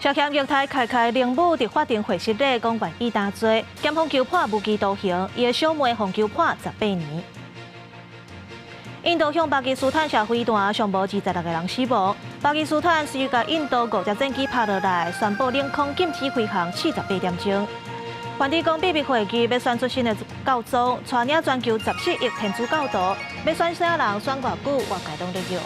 涉嫌虐待開開靈母佇法庭會失禮，講願意擔罪，檢方求判無期徒刑，伊的小妹予求判18年。印度向巴基斯坦射飛彈，上無26個人死亡。巴基斯坦隨共印度五隻戰機拍落來，宣布領空禁止飛行48點鐘。梵蒂岡秘密會議欲選出新的教宗，帶領全球14億天主教徒，欲選啥人，選偌久，外界攏咧叫。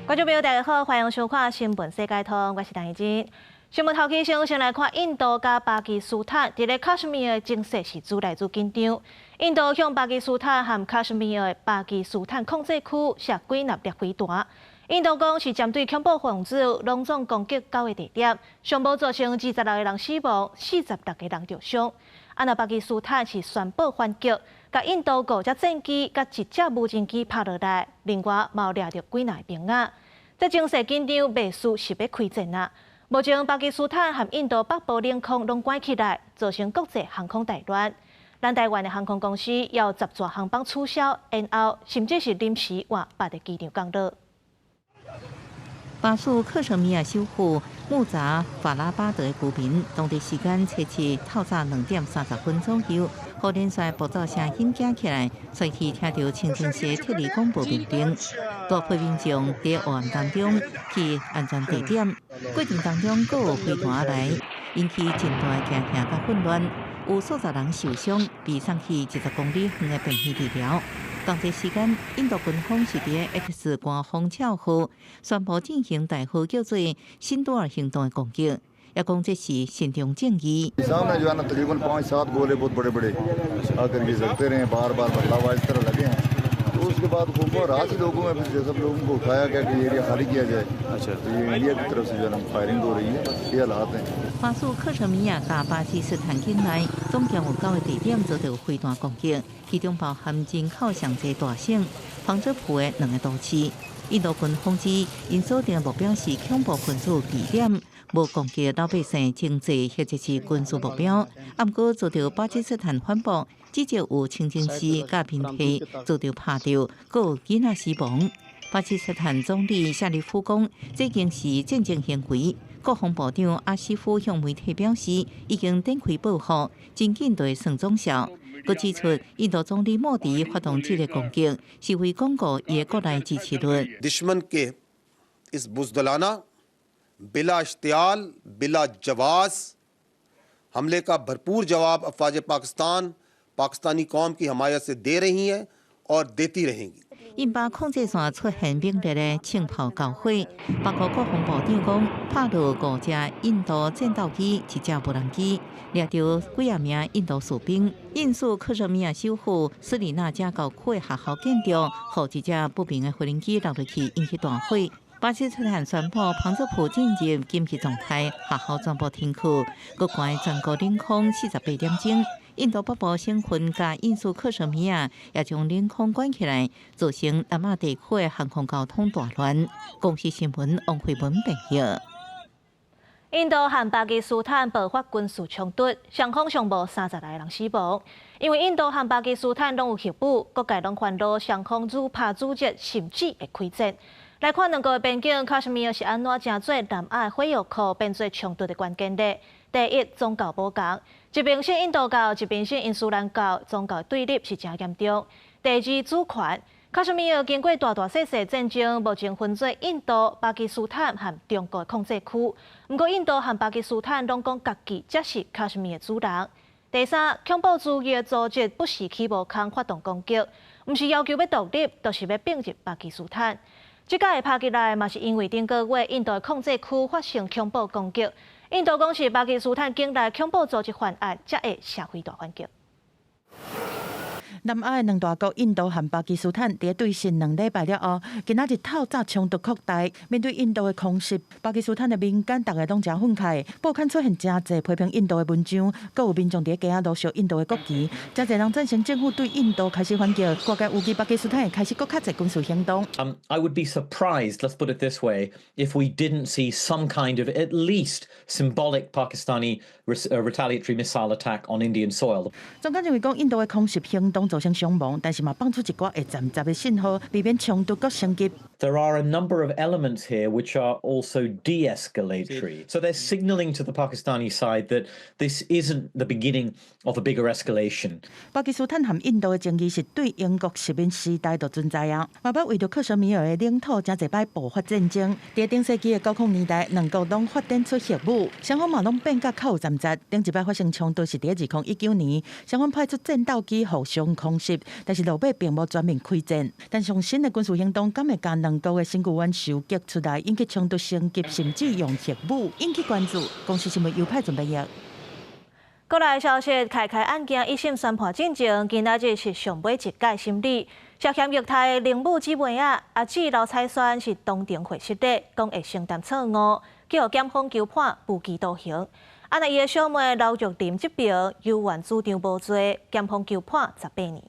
觀眾朋友，大家好，歡迎收看《新聞世界通》，我是陳怡靜。新聞頭起先，先來看印度佮巴基斯坦，佇咧喀什米爾的情勢是愈來愈緊張。印度向巴基斯坦和喀什米爾的巴基斯坦控制區射幾若粒飛彈。印度講是針對恐怖分子攏總攻擊九個地點，上無造成26個人死亡，46個人著傷。啊，若巴基斯坦是宣布反擊，共印度五隻戰機佮一隻無人機拍落來，另外嘛有掠著幾若个兵仔。這情勢緊張，袂輸是欲開戰啊！目前巴基斯坦和印度北部領空攏關起來，造成國際航空大亂。咱台灣的航空公司有10座航班取消、延後，甚至是臨時換別个機場降落。巴屬克什米爾首府穆扎法拉巴德的居民，當地時間初七透早2點30分左右，予連續爆炸聲響驚起來，隨即聽著清真寺撤離廣播命令，大批民眾佇黑暗當中去安全地點，過程當中閣有飛彈來，引起真大的驚嚇佮混亂，有數十人受傷，被送去20公里遠的病院治療。當地時間，印度軍方是佇 X 官方帳號宣布進行代號叫做“辛多爾行動”的攻擊，也講這是伸張正義。सामने जो है ना तकरीबन पाँच सात गोले बहुत बड़े बड़े आकर गिरते रहे, बार बार बदलाव इस तरह लगे हैं। तो उसके बाद खूब रात ही लोगों में फिर सब लोगों को उठाया गया कि एरिया खाली किया जाए। अच्छा, तो ये इंडिया की तरफ से जो है ना फायरिंग हो रही है, ये हालात हैं。巴屬克什米爾佮巴基斯坦境內總共有九個地點遭著飛彈攻擊，其中包含人口上濟大省旁遮普的兩個都市。印度軍方指，𪜶鎖定目標是恐怖分子據點，無攻擊老百姓經濟或者是軍事目標。毋過遭著巴基斯坦反駁，指責有清真寺佮民宅遭著拍著，閣有囡仔死亡。巴基斯坦總理夏立夫講，這已經是戰爭行為。國防部長阿西夫向媒體表示，已經展開報復，真緊就會算總數。閣指出，印度總理莫迪發動這個攻擊，是為鞏固伊的國內支持率。 दुश्मन के इस बुज़दिलाना बिला इश्तिआल बिला जवाज़ हमले का भरपूर जवाब अफवाज पाकिस्तान पाकिस्तानी कौम की हमायत से दे रही हैं और देती रहेंगी。印巴控制線出現猛烈的槍炮交火，包括國防部長講，拍落五隻印度戰鬥機，一隻無人機，掠著幾仔名印度士兵。印屬克什米爾首府斯里那加郊區的學校建築，予一隻不明的飛行機落落去，引起大火。巴基斯坦宣布旁遮普進入緊急狀態，學校全部停課，閣關全國領空48點鐘。印度北部省份佮印屬克什米爾也將領空關起來，造成南亞地區的航空交通大亂。公視新聞王慧文報導。印度和巴基斯坦爆發軍事衝突，雙方上無30來個人死亡。因為印度和巴基斯坦攏有核武，各界攏煩惱雙方愈拍愈熱，甚至會開戰。來看兩國的邊境，喀什米爾是按怎成做南亞火藥庫，變做衝突的關鍵咧？第一，宗教無仝，一邊信印度教，一邊信伊斯蘭教，宗教對立是誠嚴重。第二，主權，喀什米爾經過大大細細戰爭，目前分做印度、巴基斯坦和中國的控制區。毋過印度和巴基斯坦攏講家己才是喀什米爾的主人。第三，恐怖主義的組織不時起無空發動攻擊，毋是要求欲獨立，就是欲併入巴基斯坦。這擺會拍起來，嘛是因為頂個月印度的控制區發生恐怖攻擊，印度講是巴基斯坦境內恐怖組織犯案，才會射飛彈反擊。南亞的兩大國印度和巴基斯坦佇對峙2禮拜了後，今仔日透早衝突擴大。面對印度的空襲，巴基斯坦的民間逐个攏誠憤慨，報刊出現誠濟批評印度的文章，閣有民眾佇街仔路燒印度的國旗，誠濟人贊成政府對印度開始反擊，外界預計巴基斯坦會開始閣較濟軍事行動。 I would be surprised, let's put it this way, if we didn't see some kind of at least symbolic Pakistani retaliatory missile attack on Indian soil. 專家認為講，印度的空襲行動造成傷亡，但是嘛放出一寡會暫時的信號，避免衝突閣升級。 There are a number of elements here which are also de-escalatory. So they're signaling to the Pakistani side that this isn't the beginning of a bigger escalation. 巴基斯坦和印度的爭議是對英國殖民時代就存在啊，嘛捌為著克什米爾的領土，誠濟擺爆發戰爭。佇頂世紀的九零年代，兩國攏發展出核武，雙方嘛攏變甲較有摙節。頂一擺發生衝突是佇2019年，雙方派出戰鬥機互相空襲，但是落尾並無全面開戰。但上新的軍事行動，敢會共兩國的新舊冤仇激出來，引起衝突升級，甚至用核武引起關注。公視新聞尤派準備業。國內消息，凱凱案件一審宣判進前，今仔日是上尾一屆審理。涉嫌虐待靈母姊妹仔，阿姊劉彩萱是當庭會失禮，講會承擔錯誤，去予檢方求判無期徒刑。啊，若伊的小妹劉玉玲這邊猶原主張無罪，檢方求判18年。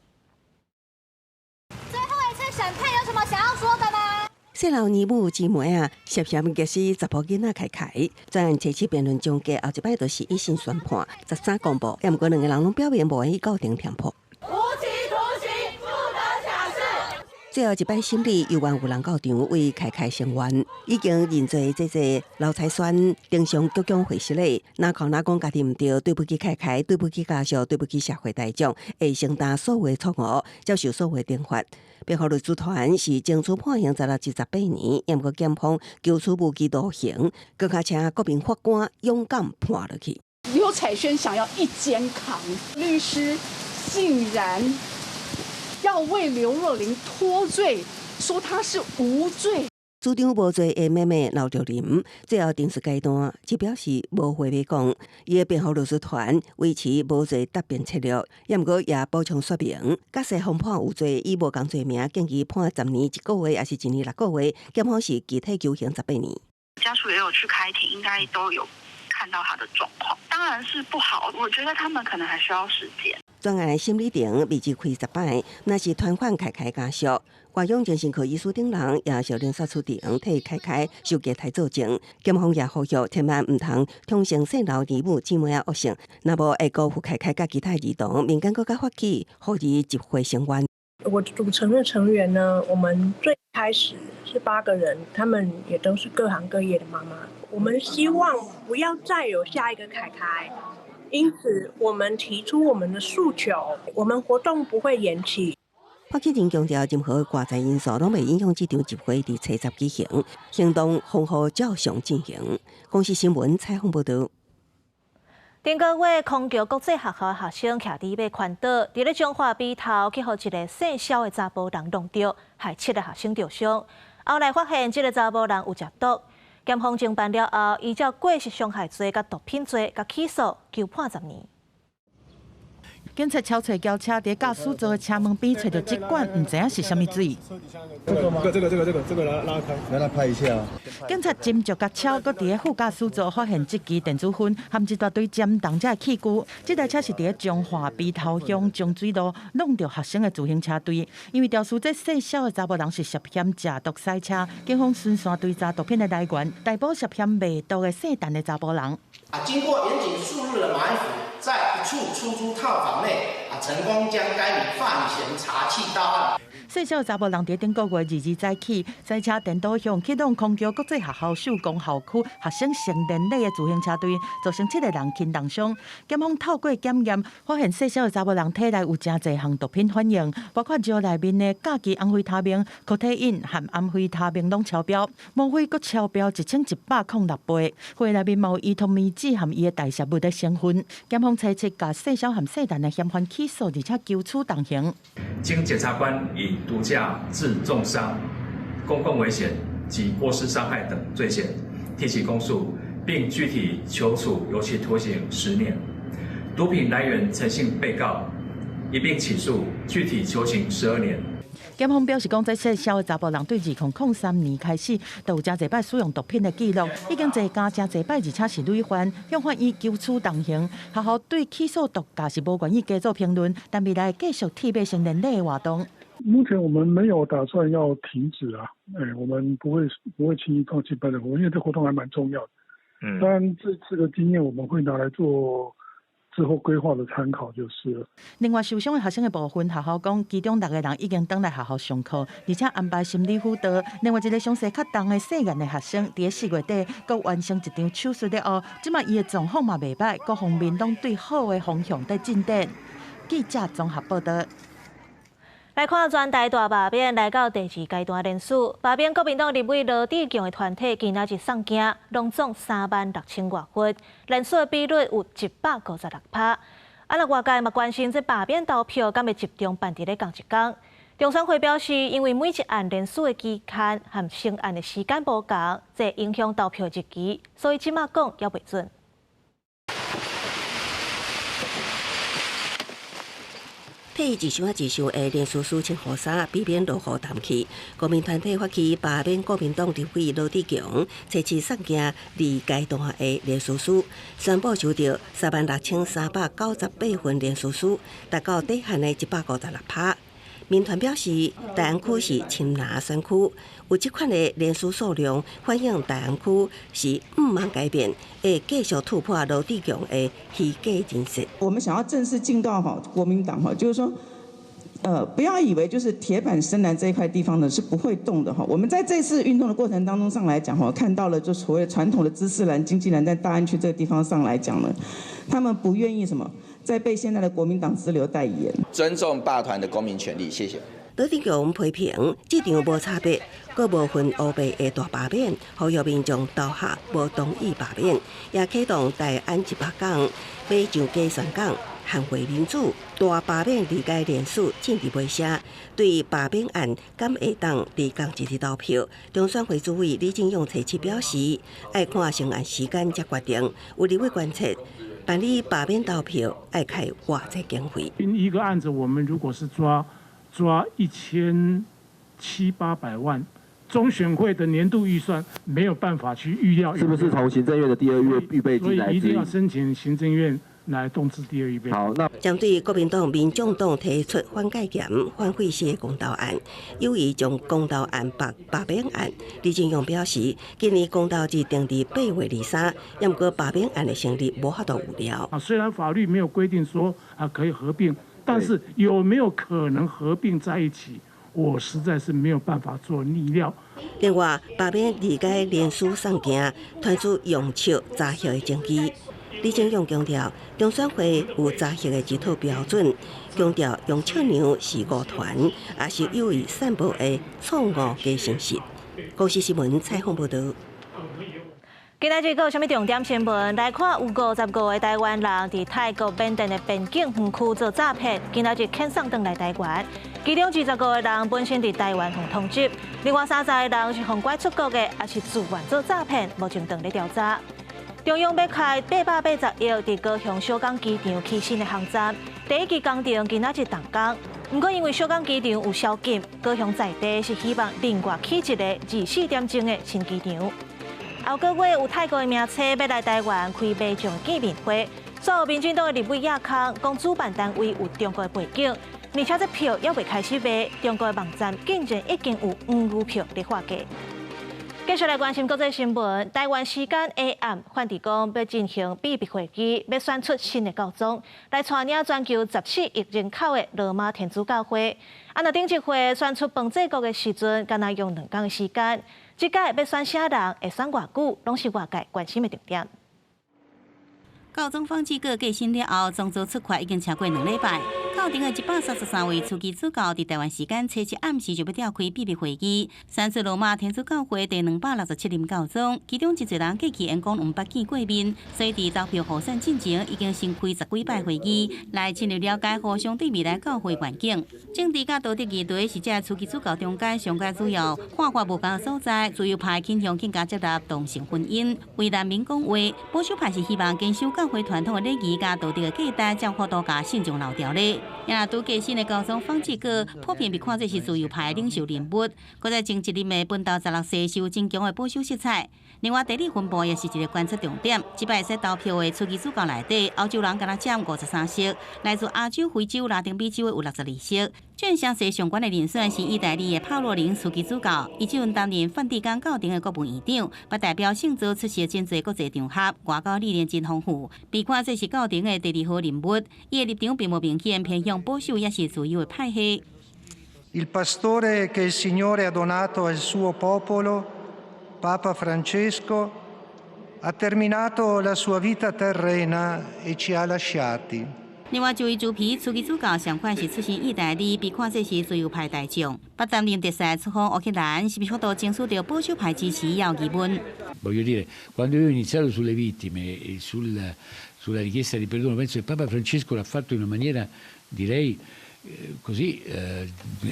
最後一次審判有什麼想要說的嗎？細劉姨母姊妹啊，涉嫌虐死查埔囡仔凱凱，專案提起辯論終結，後一擺就是一審宣判，13公布，毋過兩个人攏表明無願意到庭聽判。無期徒刑，不得假釋。最後一擺審理，猶原有人到場為凱凱聲援，已經認罪的姐姐劉彩萱登上鞠躬會失禮，若哭若講家己毋對，對不起凱凱，對不起家屬，對不起社會大眾，會承擔所有的錯誤，接受所有的懲罰。辯護律師團是爭取判刑16至18年，毋過檢方求處無期徒刑，閣較請國民法官勇敢判落去。劉彩萱想要一肩扛，律師竟然要為劉若琳脫罪，說她是無罪。主張無罪的妹妹劉玉玲，最後陳述階段只表示無話欲講。伊的辯護律師團維持無罪答辯策略，毋過也補充說明，假使方判有罪，以無仝罪名建議判10年1個月，抑是1年6個月，檢方是具體求刑18年。家屬也有去開庭，應該都有看到他的狀況，當然是不好。我覺得他們可能還需要時間。專案審理庭未只開10擺，若是傳喚凱凱家屬。外養精神科醫師等人也受連續出庭替凱凱受虐待作證，檢方也呼籲千萬毋通寵幸細劉姨母姊妹仔惡性，若無會辜負凱凱佮其他兒童，民間閣較發起呼籲集會聲援。我組成的成員呢，我們最開始是8個人，他們也都是各行各業的媽媽。我們希望不要再有下一個凱凱，因此我們提出我們的訴求，我們活動不會延期。發起人強調，任何外在因素攏袂影響這場集會佇初十舉行，行動風雨照常進行。公視新聞採訪報導。頂個月空橋國際學校學生徛佇欲環島，佇咧彰化埤頭去予一个姓蕭的查埔人弄著，害七个學生著傷。後來發現這个查埔人有食毒，檢方偵辦了後，依照過失傷害罪佮毒品罪，共起訴，求判10年。警察超揣轎車佇駕駛座的車門邊揣著這罐，毋知影是啥物水。這個嗎？這個這個這個這個拉拉開，讓他拍一下。警察斟酌共敲，閣佇咧副駕駛座發現這支電子薰含一大堆針筒遮的器具。這台車是佇咧彰化埤頭鄉中水路弄著學生的自行車隊，因為肇事這姓蕭的查埔人是涉嫌食毒駛車，警方循線追查毒品的來源，逮捕涉嫌賣毒的姓陳的查埔人。啊，經過嚴謹數日的埋伏，在一處出租套房內啊，成功將該名犯嫌查緝到案。姓蕭查埔人佇頂個月22早起，駛車顛倒向去弄空橋國際學校秀光校區學生成年禮的自行車隊，造成七個人輕重傷。檢方透過檢驗，發現姓蕭的查埔人體內有誠濟項毒品反應，包括尿內面的甲基安非他命、可體因和安非他命攏超標，嗎啡閣超標1106倍。血內面嘛有依托咪酯和伊的代謝物的成分。檢方猜測，共姓蕭和姓陳的嫌犯起訴，而且求處重刑。經檢察官以毒駕致重傷、公共危險及過失傷害等罪嫌提起公訴，並具體求處有期徒刑10年。毒品來源陳姓被告一併起訴，具體求刑12年。檢方表示，講這姓蕭的查埔人對2003年開始，就有誠濟擺使用毒品的記錄，已經坐監誠濟擺，而且是累犯，向法院求處重刑。學校對起訴毒駕是無願意加做評論，但未來繼續鐵馬成年禮的活動。目前我們沒有打算要停止啊，哎，我們不會輕易放棄辦這個活動，因為這活動還蠻重要的。當然這次的經驗我們會拿來做之後規劃的參考就是了。另外，受傷的學生的部分，學校講，其中六個人已經轉來學校上課，而且安排心理輔導。另外一個傷勢較重的細漢的學生，佇4月底閣完成一場手術了後，這馬伊的狀況嘛袂䆀，各方面攏對好的方向在進展。記者綜合報道。來看全台大罷免來到第二階段連署，罷免國民黨立委羅智強的團體今仔日送件，攏總3萬6千外份，連署的比率有156%。啊，若外界嘛關心這罷免投票敢會集中辦佇咧仝一工？中選會表示，因為每一案連署的期限和成案的時間無仝，這影響投票日期，所以這馬講猶袂準。替一箱一箱的連署書穿雨衫，避免落雨澹去。國民團體發起罷免國民黨立委羅智強，初次送件二階段的連署書，宣布收到36,398份連署書，達到底線的156%。民團表示，大安區是深藍選區，有這款的連署數量，反映大安區是毋茫改變，會繼續突破羅智強的虛假人設。我們想要正式進到國民黨就是說，不要以為就是鐵板深藍這一塊地方呢是不會動的。我們在這次運動的過程當中上來講，看到了就所謂傳統的知識藍、經濟藍在大安區這個地方上來講呢，他們不願意什麼。再被現在的國民黨支流代言，尊重罷團的公民權利，謝謝。羅智強批評這場無差別、閣無分黑白的大罷免，呼籲民眾投下無同意罷免，也啟動大安100工欲上街宣講捍衛民主。大罷免二階連署進入尾聲，對罷免案敢會當佇仝一日投票？中選會主委李進勇初七表示，愛看成案時間才決定。有立委關切。辦理罷免投票愛開偌濟經費？一個案子，我們如果是抓1700-800萬，中選會的年度預算沒有辦法去預料。是不是從行政院的第二月預備進來？所以一定要申請行政院來動支第二預備。好，那針對國民黨、民眾黨提出反戒嚴、反廢死的公投案，有意將公投案綁罷免案。李進勇表示，今年公投日定佇8月23，毋過罷免案的成立無法度預料。啊，雖然法律沒有規定說啊可以合併，但是有沒有可能合併在一起，我實在是沒有辦法做逆料。另外，罷免二階連署送件，傳出用笑查核的證據。李進勇強調，中選會有查核的一套標準，強調楊巧娘是誤傳，也是有意散布的錯誤假信息。公視新聞採訪報導。今仔日閣有啥物重點新聞？來看，有55個台灣人佇泰國緬甸的邊境園區做詐騙，今仔日遣送轉來台灣。其中25個人本身佇台灣予通緝，另外30個人是予拐出國的，也是自願做詐騙，目前正咧調查。中央欲開880億佇高雄小港機場起新的航站，第一期工程今仔日動工。毋過因為小港機場有宵禁，高雄在地是希望另外起一個24點鐘的新機場。後個月有泰國的名車欲來台灣開馬將見面會，所有民進黨的立委亞康講主辦單位有中國的背景，而且這票猶未開始賣，中國的網站竟然已經有黃牛票咧喊價。繼續來關心國際新聞。台灣時間下暗，梵蒂岡欲進行秘密會議，欲選出新的教宗，來帶領全球14億人口的羅馬天主教會。啊，若頂一回選出方濟各的時陣，敢若用2工的時間。這擺欲選啥人，會選偌久，攏是外界關心的重點。教宗方濟各過身了後，宗座出缺已經超過2禮拜。教廷的133位樞機主教佇台灣時間初七暗時就欲召開秘密會議，選出羅馬天主教會第267任教宗。其中真濟人過去因講毋捌見過面，所以佇投票予選進前已經先開10幾擺會議，來深入了解互相對未來教會願景。政治佮道德議題是這樞機主教中間上蓋主要看法無仝的所在。自由派傾向更加接納同性婚姻，為難民講話；保守派是希望堅守教會傳統的禮儀佮道德的價值，將法度共信眾留牢咧。也拄過身的教宗方濟各，普遍被看作是自由派的領袖人物。閣在前一任的本篤十六世是有真強的保守色彩。另外，地理分布也是一个觀察重點。這擺會使投票的樞機主教內底，歐洲人敢若佔53席，來自亞洲、非洲、拉丁美洲的有62席。這聲勢上懸的人選是意大利的帕羅林樞機主教，伊這陣擔任梵蒂岡教廷的國務院長，捌代表聖座出席真濟國際場合，外交歷練真豐富。被看做是教廷的第二號人物，伊的立場並無明顯偏向保守，抑是自由的派系。 Il pastore che il Signore ha donato al suo popolo, Papa Francesco, ha terminato la sua vita terrena e ci ha lasciati. 另外，這位朱皮樞機主教上款是出身意大利，被看做是自由派大將，捌擔任特使出訪烏克蘭，是毋是法度爭取著保守派支持，也有疑問。 Voglio dire, quando io ho iniziato sulle vittime e sulla richiesta di perdono, penso che Papa Francesco l'ha fatto in una maniera, direi, così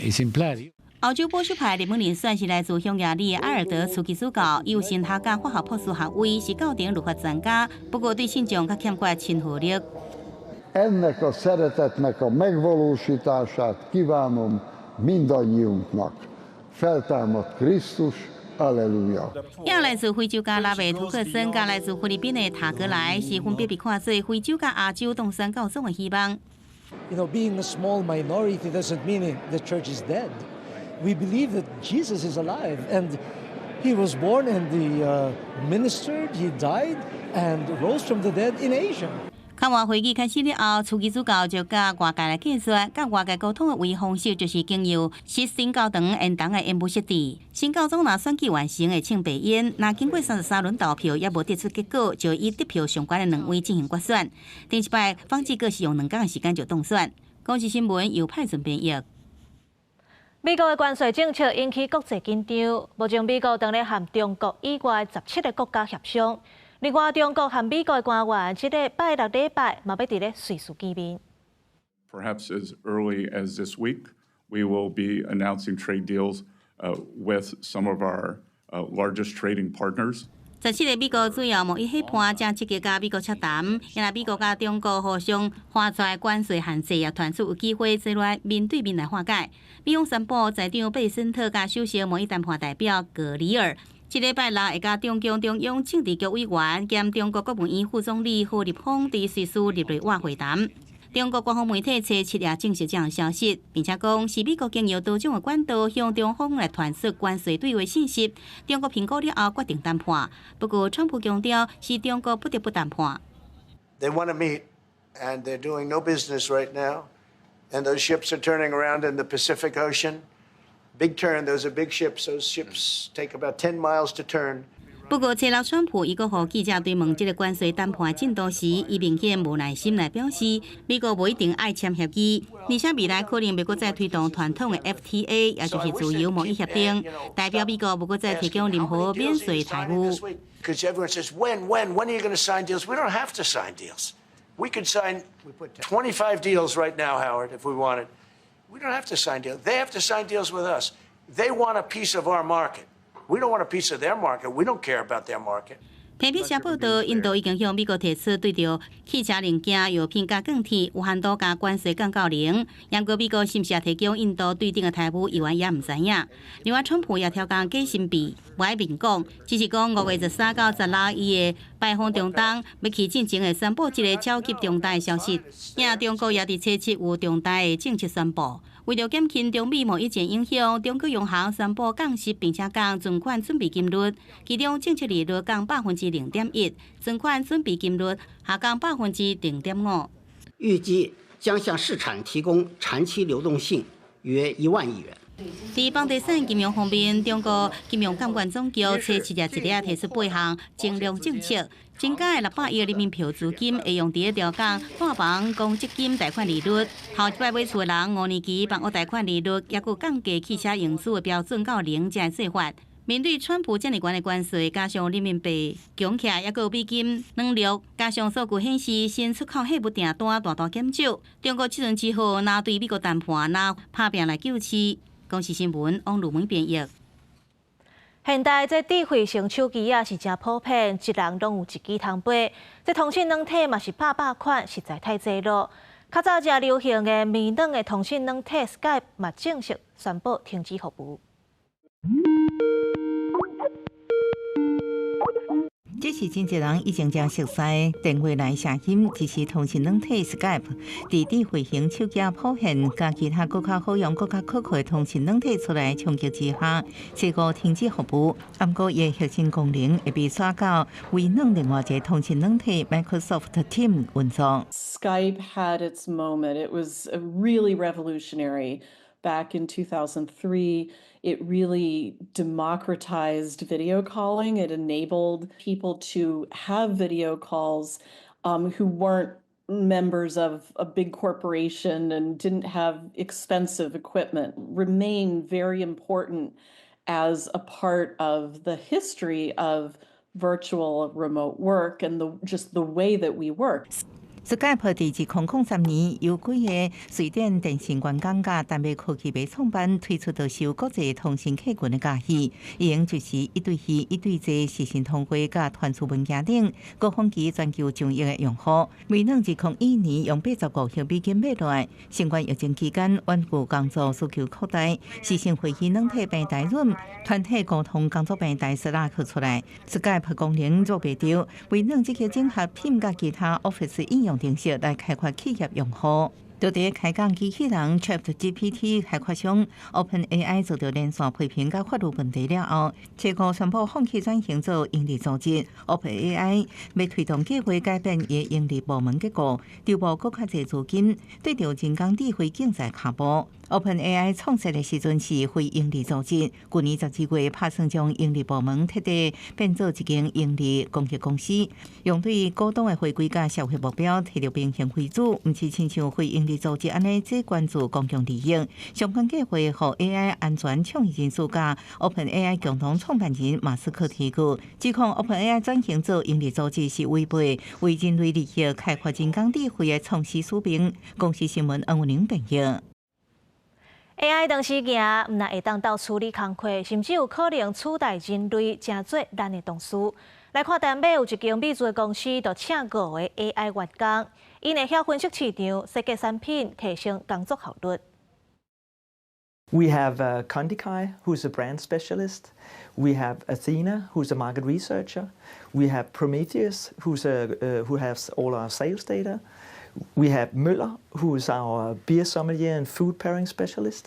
esemplare. 歐洲保守派熱門人選是來自匈牙利的埃爾德樞機主教，伊有神學佮法學博士學位，是教廷律法專家，不過對信眾較欠缺親和力。 Ennek a szeretetnek a megvalósítását kívánom mindannyiunknak. Feltámadt Krisztus, Alleluja! 也來自非洲加納的圖克森，佮來自菲律賓的塔格萊，是分別被看做非洲佮亞洲當選教總的希望。 Being a small minority doesn't mean the church is dead. We believe that Jesus is alive and he was born and he ministered, he died and rose from the dead in Asia. 較外會議開始了後，樞機主教就佮外界來解說，佮外界溝通的唯一方式就是經由西斯汀教堂緣堂的演舞設置。新教總若選舉完成會請白煙，若經過33輪投票猶無得出結果，就以得票上懸的兩位進行決選。頂一擺方濟各是用2工的時間就當選。公視新聞由派順編譯。美國的關稅政策引起國際緊張，目前美國正咧和中國以外17個國家協商。另外，中國和美國的官員這個拜六禮拜嘛欲佇咧瑞士見面。 Perhaps as early as this week, we will be announcing trade deals with some of our largest trading partners. 17個美國主要貿易夥伴正積極佮美國洽談，因為美國佮中國互相劃出來關稅限制，也傳出有機會坐來面對面來化解。美方宣布，財長貝森特佮首席貿易談判代表格里爾，這禮拜六會佮中共中央政治局委員兼中國國務院副總理何立峰佇瑞士日內瓦會談。中國官方媒體初七也證實這項消息，並且講是美國經由多種的管道向中方來傳出關稅對話信息。中國評估了後決定談判。不過，川普強調是中國不得不談判。 They want to meet, and they're doing no business right now. And those ships are turning around in the Pacific Ocean. Big turn, those are big ships. Those ships take about 10 miles to turn. 不過，初六川普伊閣予記者追問這个關稅談判進度時，伊明顯無耐心來表示，美國無一定愛簽協議，而且未來可能袂閣再推動傳統的 FTA，也就是自由貿易協定，代表美國無閣再提供任何免稅待遇。 Because everyone says, when, when, when are you going to sign deals? We don't have to sign deals. We could sign 25 deals right now, Howard, if we wanted. We don't have to sign deals. They have to sign deals with us. They want a piece of our market. We don't want a piece of their market. We don't care about their market. 彭博社報道，印度已經向美國提出對著汽車零件、藥品佮鋼鐵有限度共關稅降到零。毋過美國是毋是也提供印度對等的待遇，猶原也毋知影。另外，川普也挑工假神秘，無愛明講，只是講5月13到16，伊會拜訪中東，欲去進前會宣布這个超級重大的消息。也中國也佇初七有重大的政策宣布。為著減輕中美貿易戰影響，中國央行宣布降息，並且降存款準備金率，其中政策利率降0.1%，存款準備金率下降0.5%。預計將向市場提供長期流動性約1萬億元。佇房地產金融方面，中國金融監管總局初七日一日提出八項增量政策，增加的600億人民幣資金會用佇咧調降貸房公積金貸款利率。頭一擺買厝的人5年期房屋貸款利率，抑閣降低汽車融資的標準到零才會做法。面對川普遮爾懸的關稅，加上人民幣強起來，抑閣有美金軟落，加上數據顯示新出口貨物訂單大大減少，中國這陣只好若對美國談判，若拍拚來救市。公視新聞王魯梅編譯。現代這智慧型手機啊是誠普遍，一人攏有一支通背。這通訊軟體嘛是百百款，實在太濟囉。較早誠流行的微軟的通訊軟體 Skype 嘛正式宣布停止服務。這是真濟人已經誠熟悉電話來聲音，即時通訊軟體 Skype，佇智慧型手機普遍，佮其他閣較好用、閣較可靠的通訊軟體出來衝擊之下，這個停止服務。毋過伊的核心功能會被徙到微軟另外一個通訊軟體 Microsoft Teams 運作。 Skype had its moment. It was really revolutionary. Back in 2003, it really democratized video calling. It enabled people to have video calls who weren't members of a big corporation and didn't have expensive equipment. Remain very important as a part of the history of virtual remote work and just the way that we work. Skype 佇2003年由幾个瑞典電信員工佮丹麥科技迷創辦，推出著受國際通訊客群的佮意，會用就是一對一、一對濟視訊通話佮傳輸文件等，高峰期全球上億个用戶。微軟2021年用85億美金買落來。新冠疫情期間，遠距工作需求擴大，視訊會議軟體平台 Zoom，團體溝通工作平台 Slack 出來，Skype 功能做袂著，微軟積極整合 Teams 佮其他 Office 應用程式來開發企業用戶。就佇開講機器人 ChatGPT 開發商 OpenAI 遭著連續批評佮法律問題了後，初五宣布放棄轉型做營利組織。OpenAI 欲推動計劃改變伊的營利部門結構，籌募閣較濟資金，對著人工智慧競賽跤步。OpenAI 創設的時陣是非營利組織，去年12月拍算將營利部門徹底變做一間營利公益公司，用對股東的回饋佮社會目標提著平衡為主，毋是親像非營利組織按呢只關注公共利益。相關計劃予 AI 安全倡議人士佮 OpenAI 共同創辦人馬斯克提告，指控 OpenAI 轉型做營利組織是違背為人類利益開發人工智慧的創始使命。公視新聞黃文玲編譯。 AI 當時行，毋但會當鬥處理工課，甚至有可能取代人類，成做咱的同事。來看丹麥有一間美術的公司，就請五個 AI 員工，𪜶會曉分析市場、設計產品、提升工作效率。 We have Kondikai, who's a brand specialist. We have Athena, who's a market researcher. We have Prometheus, who has all our sales data. We have Møller, who is our beer sommelier and food pairing specialist.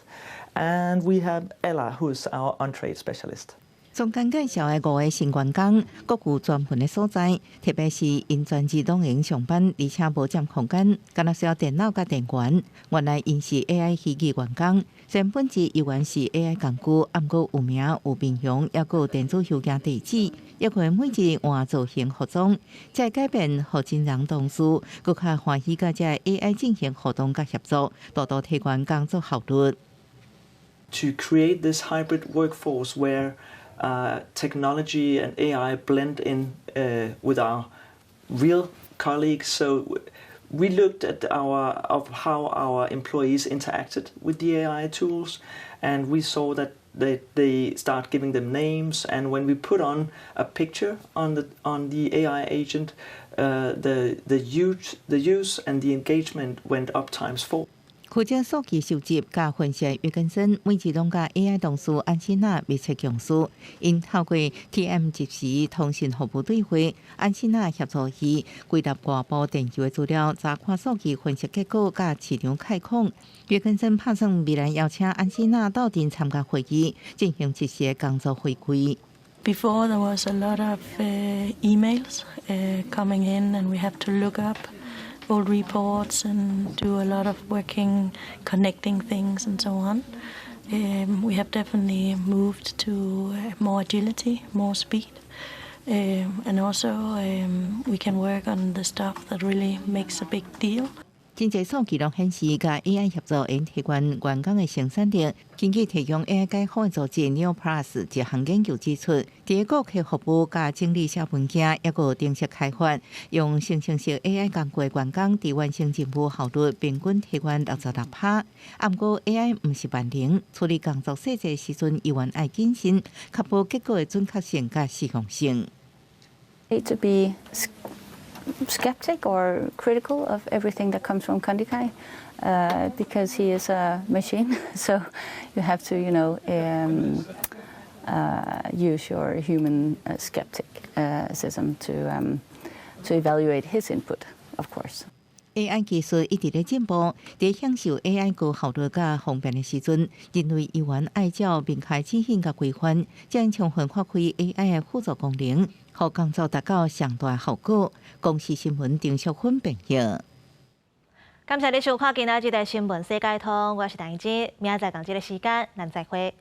And we have Ella, who is our on-trade specialist. 中間介紹的五个新員工，各有專門的所在，特別是𪜶全日攏會用上班，而且無佔空間，干焦需要電腦佮電源。原來𪜶是 AI 虛擬員工，雖然本質猶原是 AI 工具，毋過有名有面容，抑閣有電子郵件地址，抑會每日換造型服裝，這个改變，予真人同事閣較歡喜佮這 AI 進行互動佮協作，大大提懸工作效率。 To create this hybrid workforce where technology and AI blend in with our real colleagues. So we looked at our of how our employees interacted with the AI tools, and we saw that they start giving them names. And when we put on a picture on the AI agent, the use and the engagement went up times four. 負責數據收集佮分析約根森，每日攏佮 AI 同事安心娜密切共事，𪜶透過 TM 即時通訊服務對話，安心娜協助伊歸納外部電郵的資料，查看數據分析結果佮市場概況。約根森拍算未來邀請安心娜鬥陣參加會議，進行即時的工作回饋。 Before there was a lot of emails coming in, and we have to look up old reports and do a lot of working, connecting things and so on. We have definitely moved to more agility, more speed, and also we can work on the stuff that really makes a big deal. 真濟數據攏顯示，佮 AI 協作會提懸員工的生產力。根據提供 AI 解方的組織 Neo Plus 一項研究指出，佇顧客服務佮整理寫文件，抑閣程式開發，用生成式 AI 工具的員工，佇完成任務效率平均提懸66%。毋過 AI 毋是萬能，處理工作細節時陣，猶原愛謹慎，確保結果的準確性佮適用性。 To be skeptic or critical of everything that comes from Kondikai because he is a machine. So you have to Use your human skepticism to evaluate his input, of course. AI 技術一直咧進步，佇享受 AI 高效率佮方便的時陣，人類依然愛照明確指引佮規範，才會充分發揮 AI 的輔助功能，予工作達到上大效果。公視新聞張淑芬編譯。感謝你收看今仔日的新聞世界通，我是陳怡之，明仔載仝這个時間，咱再會。